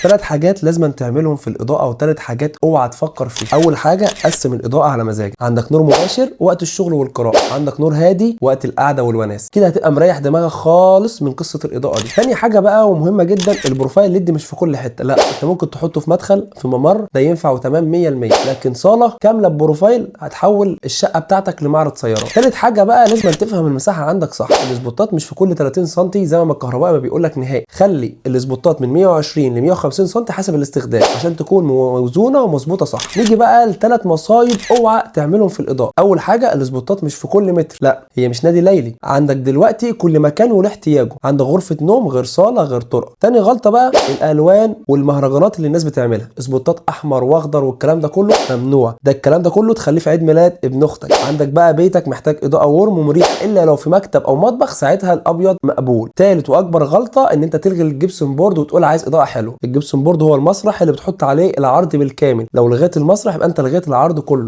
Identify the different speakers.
Speaker 1: ثلاث حاجات لازم تعملهم في الاضاءه، وثلاث حاجات اوعى تفكر فيها. اول حاجه، قسم الاضاءة على مزاجك. عندك نور مباشر وقت الشغل والقراءه، عندك نور هادي وقت القعدة والوناس، كده هتبقى مريح دماغك خالص من قصة الاضاءة دي. تاني حاجة بقى ومهمة جدا، ال profile LED مش في كل حته، لا انت ممكن تحطه في مدخل، في ممر، ده ينفع وتمام 100%، لكن صاله كاملة ب profile هتحول الشقة بتاعتك لمعرض سيارات. تالت حاجة بقى، لازم تفهم المساحة عندك صح. الاسبوتات مش في كل 30 سم زي ما الكهربائي ما بيقول لك نهائي، خلي الاسبوتات من 120 ل 150 سم حسب الاستخدام عشان تكون موزونة ومظبوطه صح. نيجي بقى لثلاث مصايب اوعى تعملهم في الاضاءة. اول حاجه، الاسبوتات مش في كل متر، لا هي مش نادي ليلي، عندك دلوقتي كل مكان وله احتياجه، عندك غرفة نوم غير صاله غير طرق. تاني غلطه بقى، الالوان والمهرجانات اللي الناس بتعملها، اسبوتات احمر واخضر والكلام ده كله ممنوع، ده الكلام ده كله تخليه في عيد ميلاد ابن اختك. عندك بقى بيتك محتاج اضاءه warm ومريح، الا لو في مكتب او مطبخ ساعتها الابيض مقبول. تالت واكبر غلطه، ان انت تلغي ال gypsum board وتقول عايز اضاءه حلوه. ال gypsum board هو المسرح اللي بتحط عليه العرض بالكامل، لو لغيت المسرح يبقى انت لغيت العرض كله.